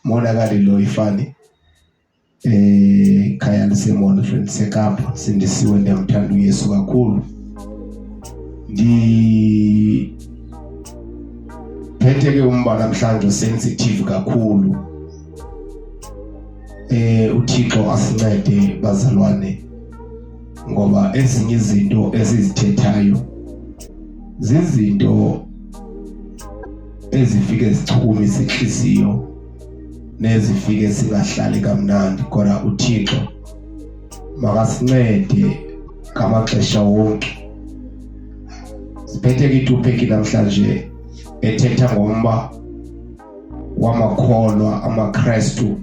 Monakali lo ifani khaya lisemona friend seKapa sindisiwe ndiyamthanda uYesu kakhulu. Ndiphethe ke umba namhlanje sensitive kakhulu. UThixo asincede bazalwane ngoba ezinye izinto esizithethayo zizinto ezifike zichukumise inhliziyo nezifike singahlali kamnandi, kodwa uThixo makasincede ngamaxesha wonke. Siphethe ke itopiki namhlanje ethetha ngomba wamakholwa amaKrestu.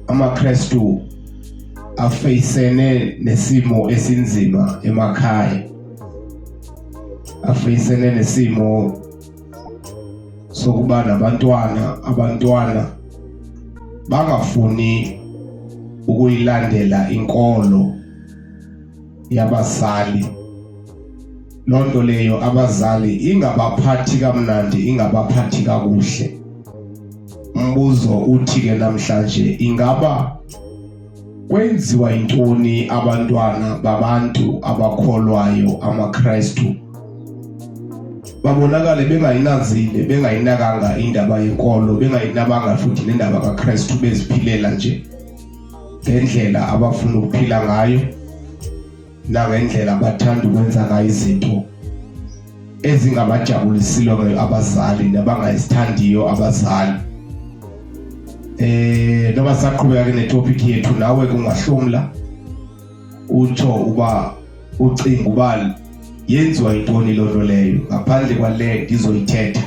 AmaKrestu afeyisene nesimo esinzima emakhaya, afeyisene nesimo sokuba nabantwana, abantwana bangafuni ukuyilandela inkolo yabazali. Loo nto leyo abazali ingabaphathi kamnandi, ingabaphathi kakuhle. Umbuzo uthi ke namhlanje, ingaba kwenziwa yintoni abantwana babantu abakholwayo amaKrestu babonakale bengayinazile, bengayinakanga indaba yenkolo, bengayinabanga futhi nendaba kaKrestu, beziphilela nje ngendlela abafuna ukuphila ngayo nangendlela abathanda ukwenza ngayo izinto ezingabajabulisilo abazali nabangayisithandiyo abazali. Noma saqhubeka ke netopic yethu, nawe kungahlomla utsho uba ucinga uba yenziwa yintoni loo nto leyo. Ngaphandle kwale ndizoyithetha,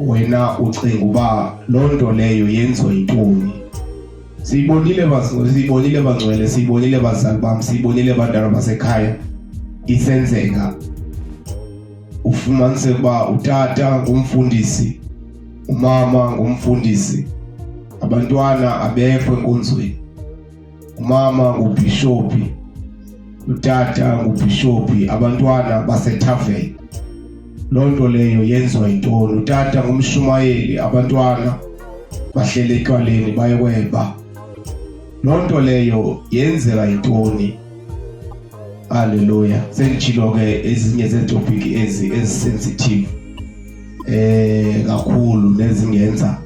wena ucinga uba loo nto leyo yenziwa yintoni? Siyibonile, siyibonile bangcwele, siyibonile bazali bam, siyibonile bantwana basekhaya isenzeka. Ufumanise uba utata ngumfundisi, umama ngumfundisi, abantwana abekho enkonzweni. Umama ngubhishophi, utata ngubhishophi, abantwana basethaveni. Loo nto leyo yenziwa yintoni? Utata ngumshumayeli, abantwana bahlele etywaleni bayokweba. Loo nto leyo yenzeka yintoni? Haleluya. Senditshilo ke ezinye zeetopiki ezi ezisensitive kakhulu nezingenza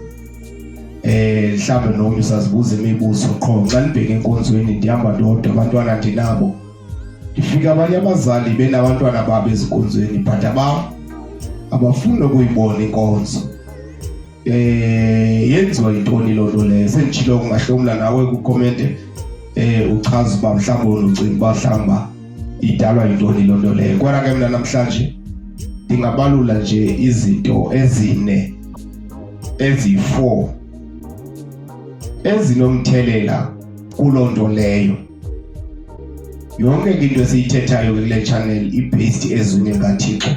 mhlawumbe nomnye usazibuza imibuzo qho. Xa ndibheke enkonzweni ndihamba ndodwa, abantwana ndinabo, ndifika abanye abazali benabantwana babo ezinkonzweni, but abam abafuni ukuyibona inkonzo. Yenziwa yintoni loo nto leyo? Senditshilo, kungahlomla nawe kucommente, uchaza uba mhlawumbi ucinga uba mhlawumbi idalwa yintoni loo nto leyo. Kodwa ke mna namhlanje ndingabalula nje izinto ezine, eziyi-4 ezinomthelela kuloo nto leyo. Yonke into esiyithethayo kule channel i-based ezwini likaThixo.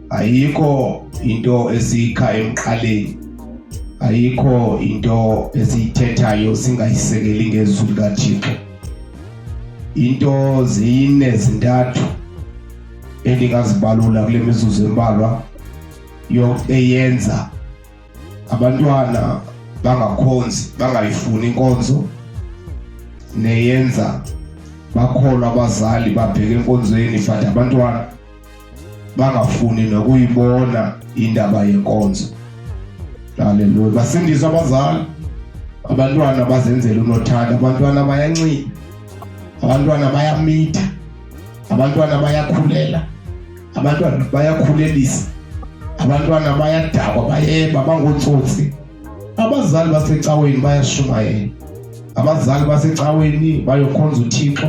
Ayikho into esiyikha emqaleni, ayikho into esiyithethayo singayisekeli ngezwi likaThixo. Into zine, zintathu endingazibalula kule mizuzu embalwa eyenza abantwana bangakhonzi, bangayifuni inkonzo, neyenza bakholwa abazali babheke enkonzweni but abantwana bangafuni nokuyibona indaba yenkonzo. Haleluya. Basindiswa abazali, abantwana bazenzela unothanda, abantwana bayanxiba, abantwana bayamitha, abantwana bayakhulela, abantwana bayakhulelisa, abantwana bayadakwa, bayeba, bangotsotsi. Abazali basecaweni bayashumayela, abazali basecaweni bayokhonza uThixo,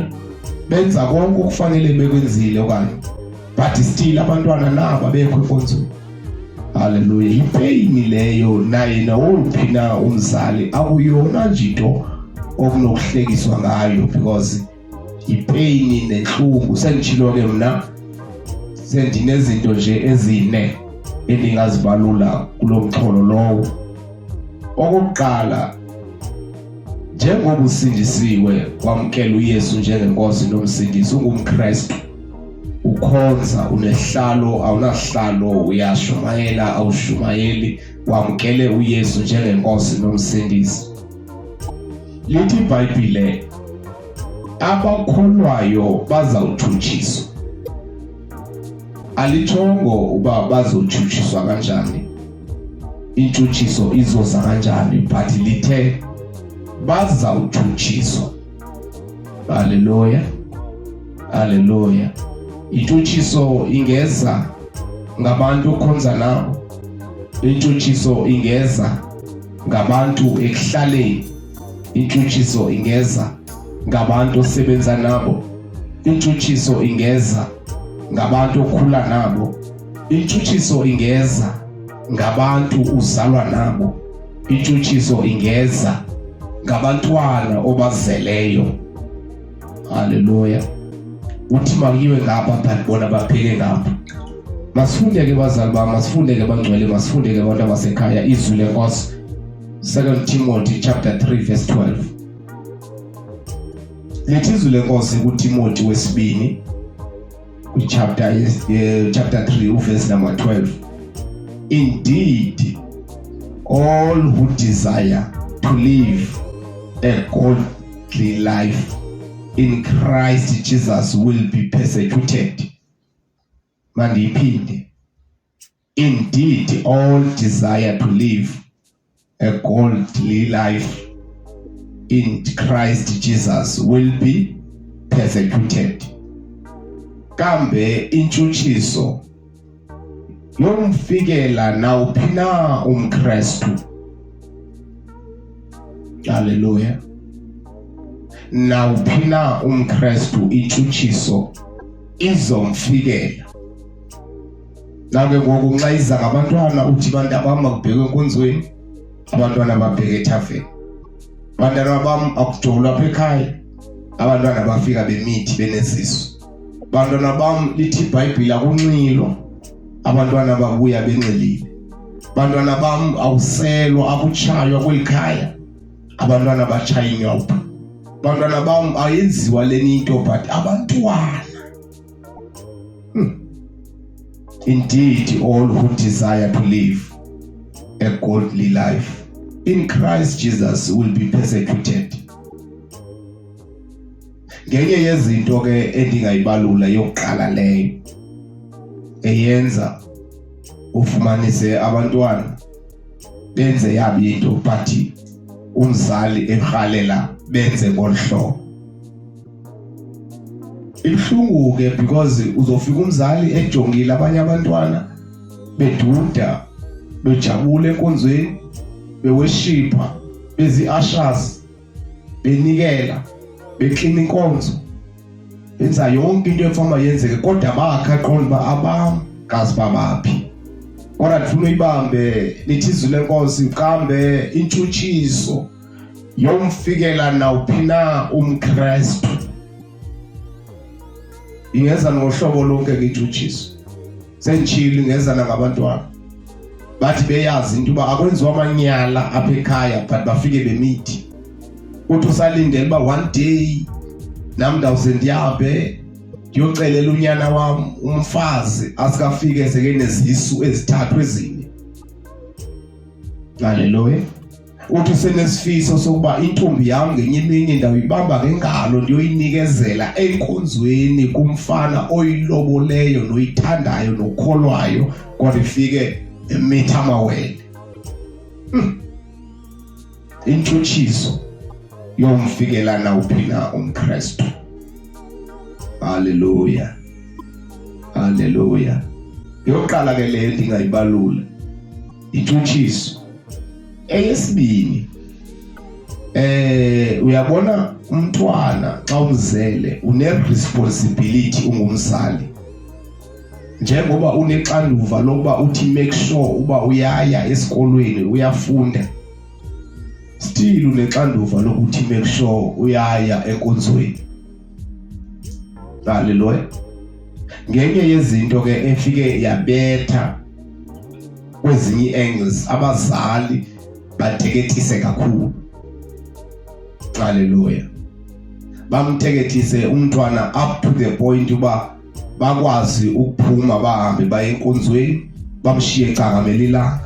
benza konke okufanele bekwenzile okanye, but still abantwana nabo abekho enkonzweni. Haleluya. Yipeyini leyo naye nawuphi na umzali, akuyona nje into okunokuhlekiswa ngayo because ipeyini nenhlungu. Sengitshilo ke mna, sendinezinto nje ezine endingazibalula kulo mxholo lowo. Okokuqala, njengoba usindisiwe, wamkela uYesu njengenkosi nomsindisi, ungumKristu, ukhonza, unehlalo, awunasihlalo, uyashumayela, awushumayeli, Wamkele uYesu njengenkosi nomsindisi. Lithi iBhayibhile abakholwayo bazawutshutshiswa. Alitshongo uba bazotshutshiswa kanjani, intshutshiso izoza kanjani, but lithe bazawutshutshiswa. Haleluya, haleluya. Intshutshiso ingeza ngabantu okhonza nabo, intshutshiso ingeza ngabantu ekuhlaleni, intshutshiso ingeza ngabantu osebenza nabo, intshutshiso ingeza ngabantu okhula nabo, intshutshiso ingeza ngabantu uzalwa nabo, intshutshiso ingeza ngabantwana obazeleyo. Haleluya. Uthi makuyiwe ngapha but bona babheke ngapha. Masifunde ke bazali bam, masifunde ke bangcwele, masifunde ke abantu abasekhaya izwi lenkosi. 2 Timothy chapter 3 verse 12. Lithi izwi lenkosi kuTimothy wesibini kwichapter chapter 3 uverse number 12. Indeed, all who desire to live a godly life in Christ Jesus will be persecuted. Mandiyiphinde. Indeed, all desire to live a godly life in Christ Jesus will be persecuted. Kambe intshutshiso yomfikela nawuphi na umKristu. Haleluya. Nawuphi na umKristu intshutshiso izomfikela. Nawe ngoku nxa iza ngabantwana uthi bantu abam makubhekwe enkonzweni, abantwana babheke ethaveni. Bantwana bam akujolwa apha ekhaya, abantwana bafika bemithi benezisu. Bantwana bam lithi iBhayibhile akunxilwa, abantwana babuya benxilile. Bantwana bam awuselwa, akutshaywa kweli khaya, abantwana batshaya inyopha. Bantwana bam ayenziwa leni into but abantwana. Indeed, all who desire to live a godly life in Christ Jesus will be persecuted. Ngenye yezinto ke endingayibalula yokuqala leyo eyenza ufumanise abantwana benze yabi into but umzali erhalela benze ngolu hlobo. Ibuhlungu ke because uzofika umzali ejongile abanye abantwana beduda bejabule enkonzweni beweshipha bezi-ushers benikela beklina inkonzo benza yonke into efama yenzeke kodwa bakha qonda uba abam kazi babaphi kodwa ndifuna uyibambe lithi izwi lenkosi kambe intshutshiso yomfikela nawuphi na umKristu ingeza ngohlobo lonke ngintshutshiso senditshilo ingeza nangabantwana bathi beyazi into uba akwenziwa amanyala apha ekhaya but bafike bemithi uthi usalindele uba one day nam ndawuze ndihambe ndiyocelela unyana wam umfazi asikafike sekenezisu ezithathu ezine. Haleluya. Uthi usenesifiso sokuba intombi yam ngenye imini ndawuyibamba ngengalo ndiyoyinikezela enkonzweni kumfana oyiloboleyo noyithandayo nokholwayo kodwa ifike emitha amawele. Intshutshiso yomfikela nawuphi na umKristu. Haleluya. Haleluya. Yokuqala ke leyo ndingayibalula. Intshutshiso. Eyesibini uyabona umntwana xa umzele une responsibility ungumzali. Njengoba unexanduva lokuba uthi make sure uba uyaya esikolweni uyafunda, still unexanduva lokuthi make sure uyaya enkonzweni. Haleluya. Ngenye yezinto ke efike yabetha kwezinye i-angles, abazali bateketise kakhulu. Haleluya. Bamteketise umntwana up to the point uba bakwazi ukuphuma bahambe baye enkonzweni, bamshiye ecakamela ilanga.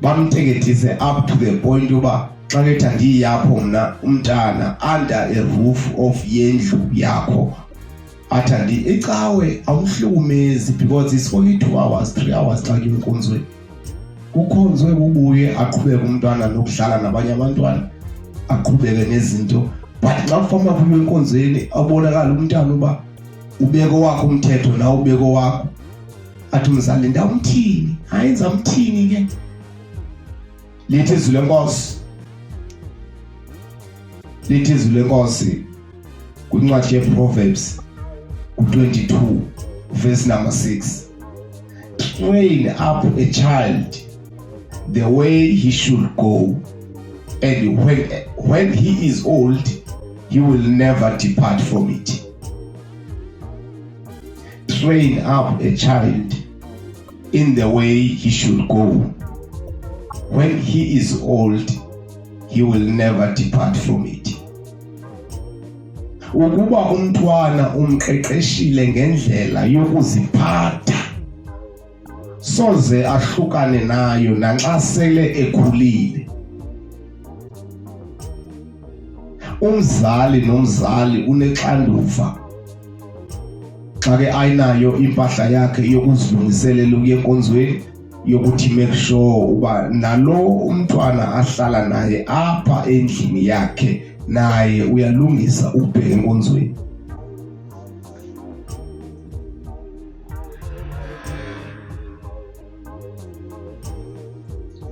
Bamteketise up to the point yoba xa kethi andiyapho mna umntana under a roof of yendlu yakho, athi andi icawe awumhlukumezi because it's only 2 hours, 3 hours xa kuyiwe enkonzweni, kukhonzwe kubuye, aqhubeke umntwana nokudlala nabanye abantwana, aqhubeke nezinto. But xa kufama kuyiwe enkonzweni, abonakala umntana uba ubeko wakho umthetho nawe ubeko wakho, athi umzali ndawumthini, hayi ndizamthini ke. Lithi izwi lenkosi, lithi izwi lenkosi kwincwadi yeProverbs ku-22 verse number 6, "Train up a child the way he should go, and when he is old he will never depart from it." Train up a child in the way he should go, when he is old he will never depart from it. Ukuba umntwana umqeqeshile ngendlela yokuziphatha, soze ahlukane nayo nanxa sele ekhulile. Umzali nomzali unexanduva xa ke ayinayo impahla yakhe yokuzilungiselela ukuya enkonzweni, yokuthi make sure uba nalo umntwana ahlala naye apha endlini yakhe naye uyalungisa ukubheka enkonzweni.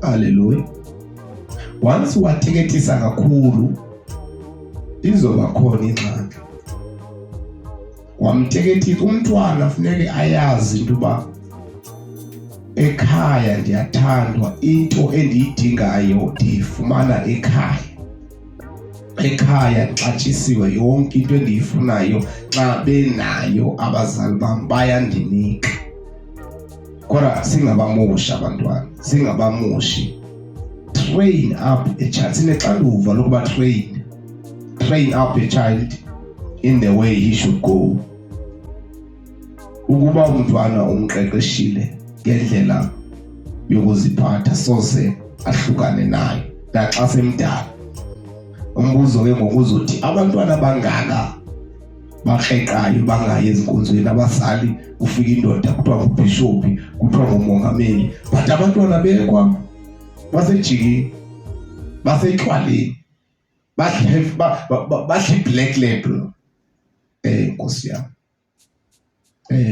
Haleluya. Once wateketisa kakhulu, izoba khona ingxaki. Wamteketisa umntwana, funeke ayazi into uba ekhaya ndiyathandwa, into endiyidingayo ndiyifumana ekhaya, ekhaya ndixatshisiwe, yonke into endiyifunayo xa benayo abazali bam bayandinika. Kodwa singabamoshi abantwana, singabamoshi. Train up a child, sinexanduva lokuba train up a child in the way he should go. Ukuba umntwana umqeqeshile ngendlela yokuziphatha, soze ahlukane nayo naxa semdala. Umbuzo ke ngoku uzothi, abantwana bangaka bakreqayo bangayi ezinkonzweni, abazali ufika indoda kuthiwa ngubhishophi, kuthiwa ngumongameli, but abantwana bekwa basejikini, basetywaleni, badla i-Black Label. Nkosi yami,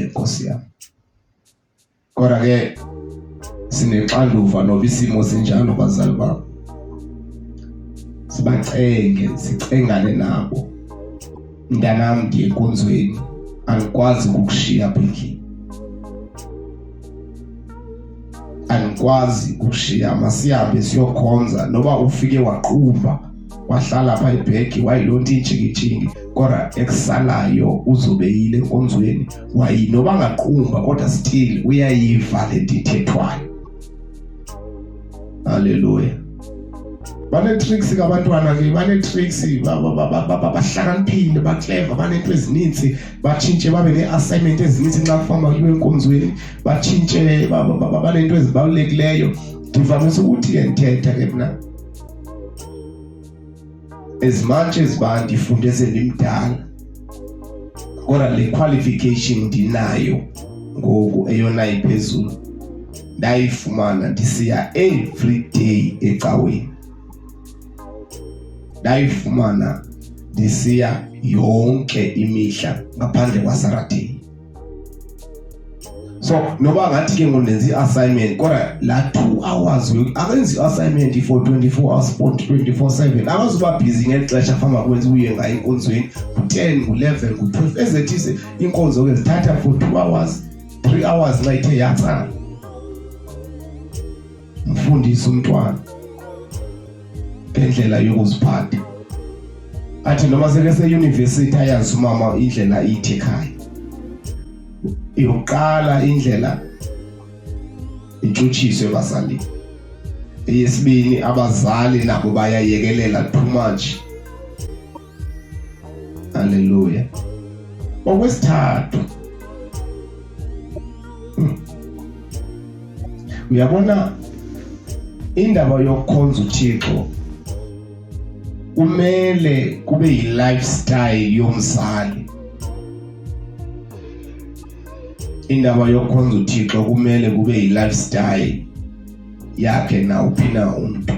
Nkosi yami. Kodwa ke sinexanduva noba isimo sinjalo, bazali bami, sibacenge, sicengane nabo. Mntanami, ndiye enkonzweni, angikwazi ukukushiya apha endlini, angikwazi ukushiya, masihambe siyokhonza. Noba ufike waqumba wahlala pha ibhegi wayilonto intshingintshingi, kodwa ekusalayo uzobe yile enkonzweni. Wayi noba angaqumba, kodwa still uyayiva le nto ithethwayo. Haleluya. Bane-tricks ke abantwana ke, bane-tricks, bahlakaniphile, baclever, banento ezininzi, batshintshe babe nee-assignment ezininzi xa kufamba kuyiwe enkonzweni, batshintshe banento ezibalulekileyo. Ndivamise ukuthi ke ndithetha ke mna, as much as ba ndifunde sendimdala, kodwa le qualification ndinayo ngoku eyona iphezulu ndayifumana ndisiya every day ecaweni, ndayifumana ndisiya yonke imihla ngaphandle kwaSaturday. So noba ngathi ke ngoku ndenza i-assignment, kodwa la 2 hours akenzi i-assignment for 24 hours, for 24/7, akazuba busy ngeli xesha famba kwenza uye ngayo enkonzweni ngu-10, ngu-11, ngu-12. Ezethi inkonzo ke zithatha for 2 hours, 3 hours nxa ithe yatsala. Mfundise umntwana ngendlela yokuziphatha, athi noma seke seyunivesithi ayazi umama indlela ithi ekhaya. Yokuqala indlela, intshutshiso ebazalini. Eyesibini, abazali nabo bayayekelela too much. Haleluya. Okwesithathu, uyabona Indaba yokukhonza uThixo kumele kube yi-lifestyle yomzali. Indaba yokukhonza uThixo kumele kube yi-lifestyle yakhe nawuphi na umntu.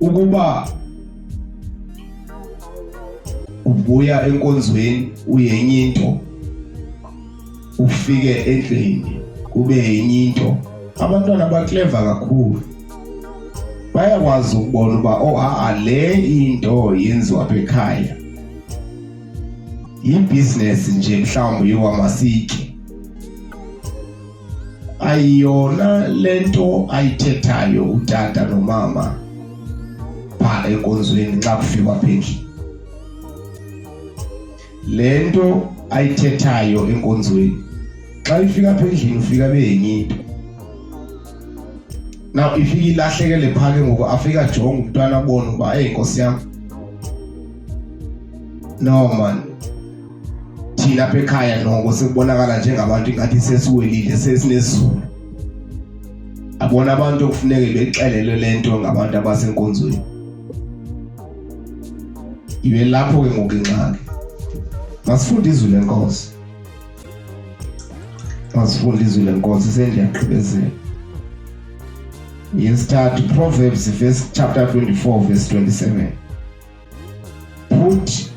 Ukuba ubuya enkonzweni uyenye into, ufike endlini kube yenye into. Abantwana bakleva kakhulu, bayakwazi ukubona uba oh a le into yenziwa apha ekhaya yibhizinesi nje, mhlawumbi yowamasitye, ayiyona lento ayithethayo utata nomama pha enkonzweni. Xa kufikwa apha endlini, le nto ayithethayo enkonzweni, xa ifika apha endlini ufika beyenye into. Now ifika ilahlekele phaa ke ngoku, afika ajonge umntwana abone uba eyi nkosi yam, no man, thina apha ekhaya noko sekubonakala njengabantu ingathi sesiwelile, sesinezulu. Abona abantu okufuneke bexelelwe le nto ngabantu abasenkonzweni. Ibe lapho ke ngoku ingxaki. Masifunde izwi lenkosi, masifunde izwi lenkosi, sendiyaqhibezela. Yesithathu, Proverbs verse chapter 24 verse 27. Put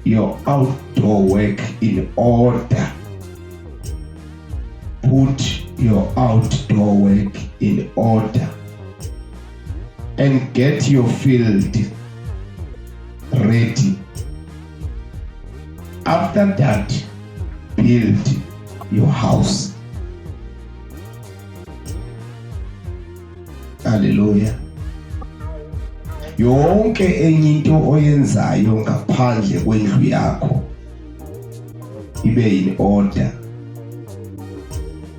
your outdoor work in order. Put your outdoor work in order and get your field ready. After that, build your house. Hallelujah. Yonke enye into oyenzayo ngaphandle kwendlu yakho ibe in order.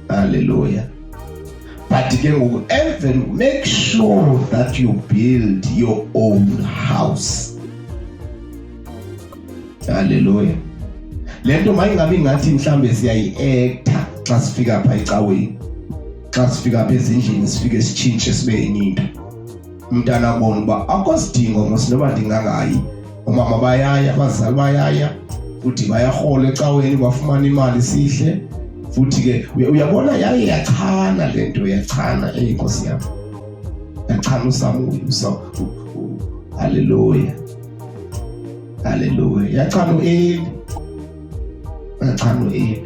Hallelujah. But ke ngoku even make sure that you build your own house. Hallelujah. Le nto mayingabi ngathi mhlambe siyayi-acta xa sifika pha ecaweni. Xa sifika apha ezindlini sifike sitshintshe sibe enye into. Umntana abone uba akho sidingo mos noba ndingangayi. Omama bayaya, abazali bayaya, futhi bayarhola ecaweni, bafumana imali sihle. Futhi ke uyabona yaye yachana le nto, yachana. Eyi nkosi yam, yachana uSamuel. Haleluya, haleluya. Yachana uEli, yachana uEli,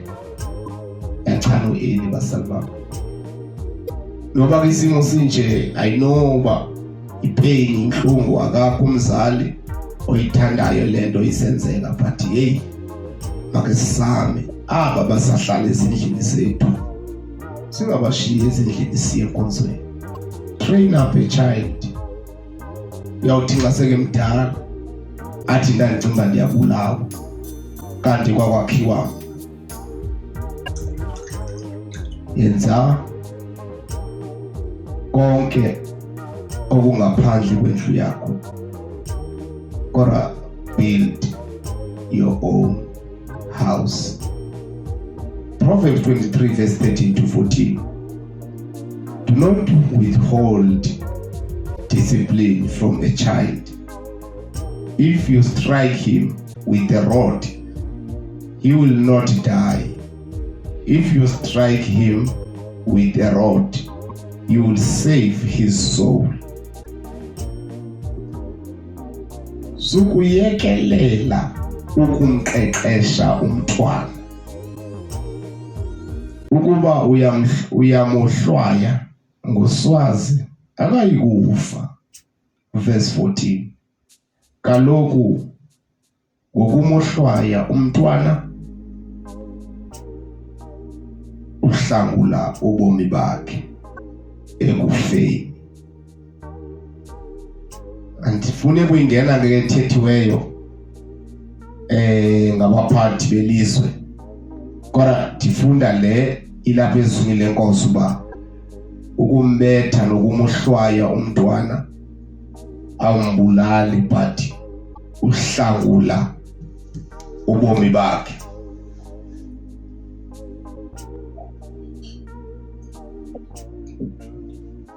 yachana uEli. Basali bam, noba ke isimo sinje, I know uba ipain, inhlungu, akakho umzali oyithandayo lento isenzeka, but hey, make sisame aba basahlala ezindlini zethu, singabashiyi ezindlini siye enkonzweni. Train up a child. Uyawuthi nxa sekemdala athi ndandicinga ndiyabulawa, kanti kwakwakhiwa. Yenza konke okungaphandle kwendlu yakho, kodwa build your own house. Proverbs 23 verse 13 to 14. Do not withhold discipline from a child. If you strike him with a rod, he will not die. If you strike him with a rod, you will save his soul. Sukuyekelela ukumqeqesha umntwana. Ukuba uyamohlwaya ngoswazi, akayikufa. Verse 14. Kaloku ngokumohlwaya umntwana uhlangula ubomi bakhe ekufeni. Andifuni kuyingena ke ethethiweyo ngabaphathi belizwe, kodwa ndifunda le ilapha ezwini lenkosi uba ukumbetha nokumohlwaya umntwana awumbulali, but uhlangula ubomi bakhe.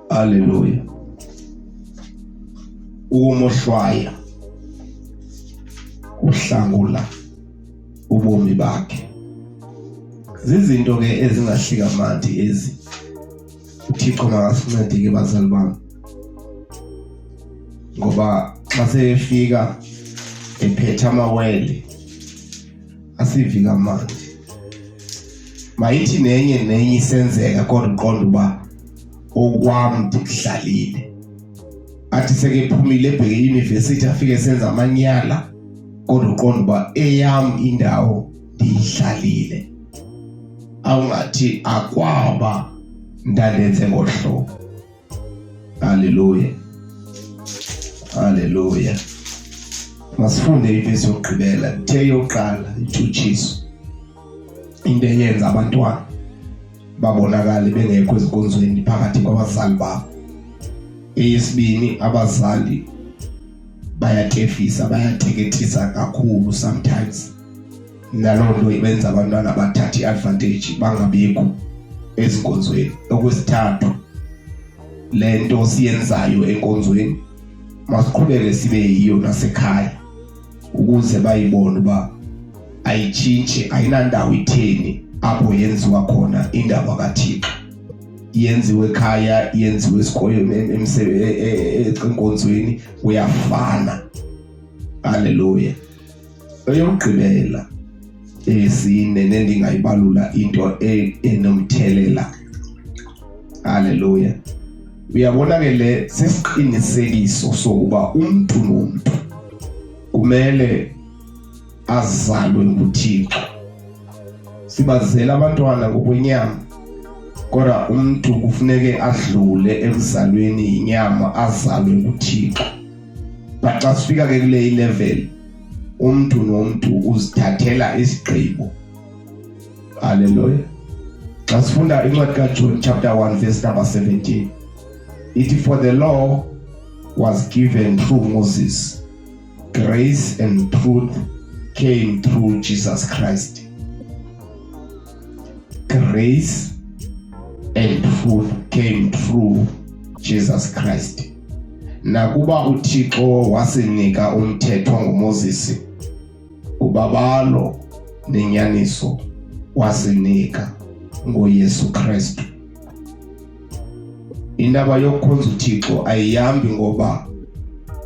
Haleluya. Ukumohlwaya kuhlangula ubomi bakhe. Zizinto ke ezingahlika manti ezi. UThixo makasincede ke bazali bam. Ngoba xa seyefika ephethe amawele asivi kamandi. Mayithi nenye nenye isenzeka kodwa uqonda uba okwam ndikudlalile. Athi sekephumile ebheke eyunivesithi afike senza amanyala kodwa uqonda uba eyam indawo ndiyidlalile. Awungathi akwaba ndandenze ngolu hlobo. Haleluya. Haleluya. Masifunde ivesi yokugqibela, ithe yokuqala intshutshiso. Into eyenza abantwana babonakale bengekho ezinkonzweni phakathi kwabazali babo. Eyesibini, abazali bayatefisa, bayateketisa kakhulu sometimes. Naloo nto ibenza abantwana bathathe i-advantage bangabikho ezinkonzweni. Okwesithathu, le nto siyenzayo enkonzweni masiqhubeke sibe yiyo nasekhaya ukuze bayibone uba ayitshintshi, ayinandawo itheni apho yenziwa khona indaba kaThixo. Yenziwe ekhaya, yenziwe esikolweni, enkonzweni, kuyafana. Haleluya. Eyokugqibela eyesine nendingayibalula into enomthelela. Haleluya. Uyabona ke le sisiqinisekiso sokuba umntu nomntu kumele azalwe nguThixo. Sibazela abantwana ngokwenyama, kodwa umntu kufuneke adlule ekuzalweni yinyama azalwe nguThixo. But xa sifika ke kule level, umntu nomntu uzithathela isigqibo. Haleluya. Xa sifunda incwadi kaJohn chapter 1 verse number 17, ithi, for the law was given through Moses, grace and truth came through Jesus Christ. Grace and truth came through Jesus Christ. Nakuba uThixo wasinika umthetho ngoMoses, ubabalo nenyaniso wasinika ngoYesu Kristu. Indaba yokukhonza uThixo ayihambi ngoba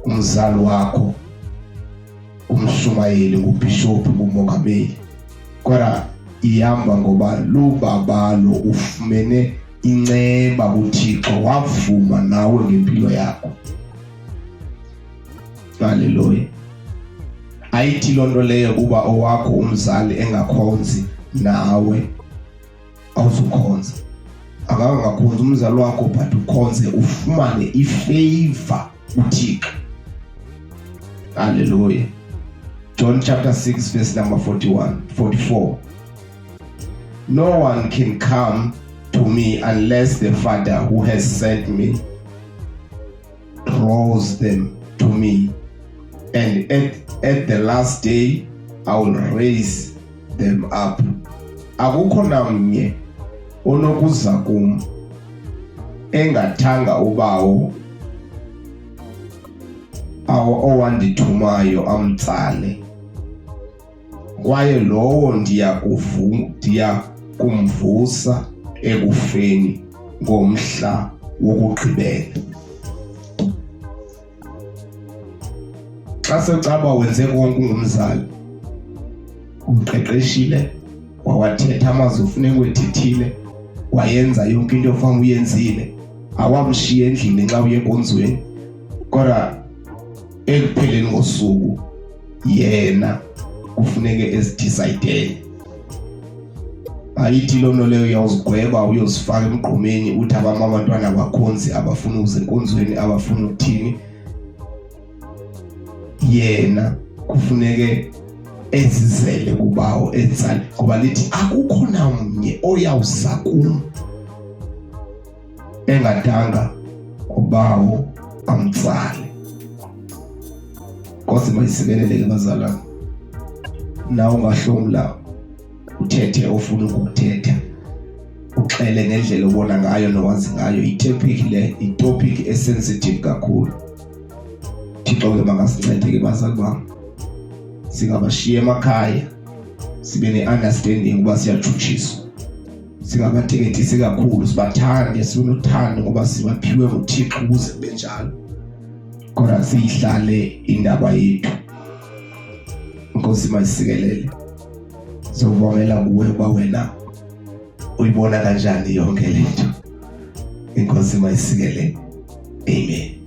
umzali wakho umshumayeli, ngubhishophu, ngumongameli, kodwa ihamba ngoba lubabalo ufumene inceba kuThixo, wavuma nawe ngempilo yakho. Haleluya. Ayithi loo nto leyo kuba owakho umzali engakhonzi nawe awuzukhonza. Akangakhonzi umzali wakho, but ukhonze ufumane ifavor kuThixo. Haleluya. John chapter 6 verse number 41, 44. No one can come to me unless the Father who has sent me draws them to me, and at the last day I will raise them up. Akukho namnye onokuza kum engathanga uBawo owandithumayo amtsale, kwaye lowo ndiya kumvusa ekufeni ngomhla wokugqibela. Xa secaba wenze konke ungumzali, umqeqeshile, wawathetha amazwi ofuneka uwethethile, wayenza yonke into ofana uyenzile, awamshiya endlini nxa uye enkonzweni, kodwa ekupheleni kosuku yena kufuneke ezidecide. Ayithi loo nto leyo uyawuzigweba uyozifaka emgqomeni uthi abam abantwana abakhonzi, abafuni ukuza enkonzweni, abafuni ukuthini. Yena kufuneke ezizele kubawo etsale, ngoba lithi akukho namnye oyawuza kum engadanga ubawo amtsale. Nkosi mayisikeleleke bazalwane. Nawe ungahlomla uthethe ofuna ukukuthetha. Uxele ngendlela obona ngayo nowazi ngayo. Itopic le itopic esensitive kakhulu. Thixo ke makasincede ke bazali bam, singabashiya emakhaya, sibe ne-understanding uba siyatshutshiswa, singabateketisi kakhulu, sibathande, sibe nothando ngoba sibaphiwe nguThixo ukuze kube njalo, kodwa siyihlale indaba yethu. Inkosi mayisikelele. Sokubongela kuwe uba wena uyibona kanjani yonke lento. Inkosi mayisikelele. Amen.